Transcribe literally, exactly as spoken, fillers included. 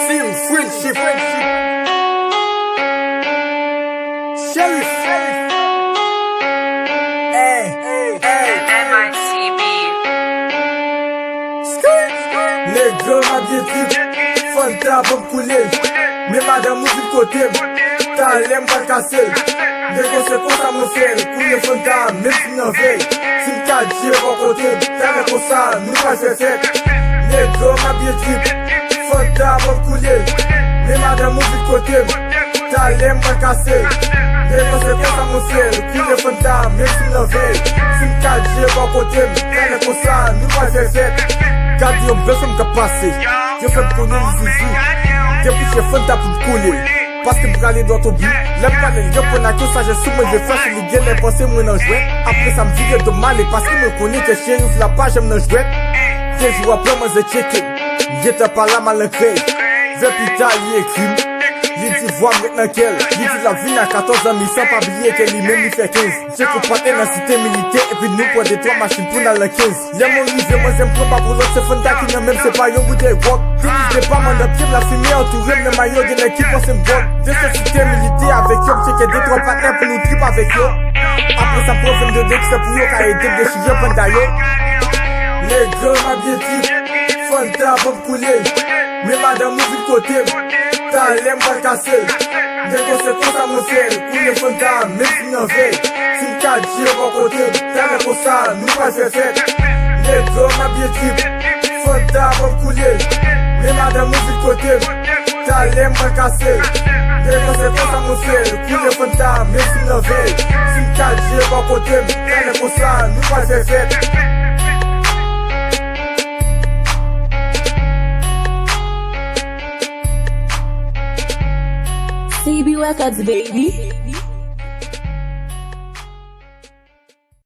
Team Friendship. Sheriff. Hey, hey, hey. Negro, m ap byen trip. Fanta, ban m koule. Men madanm ou vin kote m. Talè m pral kase l. Negro, se konsa mwen fè l. Koule Fanta, menm si m nan vèy. Si m ka dye bò kote m. Talè konsa, nou pral fè fèt. Negro, m ap byen trip. Fanta, ban m koule. Men madanm ou vin kote m. Talè m pral kase l. Negro, se konsa mwen fè l. Koule Fanta, menm si m nan vèy. Si m ka dye bò kote m. Talè konsa, nou pral fè fèt. Gade yon bèl fanm k ap pase. Yo fè m konnen li zizi. Debouche Fanta pou m koule. Paske m prale dwat o bi. Lè m prale, l gen pwen ak yon sajès sou mwen, je fè si li genlè panse mwen nan jwèt. Apre sa, m vire do m ale, paske mwen konnen ke Sheriff la pa janm nan jwèt. De jou apre, manzè tcheke m. M gentan pa la, m al nan krèy. Vè pita, li ekri m. Li di vwa m ret nan kè l. Li di l ap vin a katòz an, mi san pa bliye ke li menm li fè kenz. Tcheke patnè nan Site Militè, epi nou pran de twa machin pou n al nan kenz. Lè mwen rive, manzè m pran pa pou lòt, se Fanta ki nan men m, se pa yon boutèy gwòg. Tenis de pa m anndan pye m, lafimen antoure m, nan mayo gen nèg ki panse m gwòg. Desann Site Militè avèk yo, m tcheke de twa patnè pou nou trip avèk yo. Apre sa, m pran vennde de ki fè pou yo ka ede m dechire panda yo. Negro, m ap byen trip. Fanta, ban m koule. Men madanm ou vin kote m. Talè m pral kase l. Negro, se konsa mwen fè l. Koule Fanta, menm si m nan vèy. Si m ka dye bò kote m. Talè konsa, nou pral fè fèt. Negro, m ap byen trip. Fanta, ban m koule. Men madanm ou vin kote m. Talè m pral kase l. Negro, se konsa mwen fè l. Koule Fanta, menm si m nan vèy. Si m ka dye bò kote m. Talè konsa, nou pral fè fèt. C B Records, baby.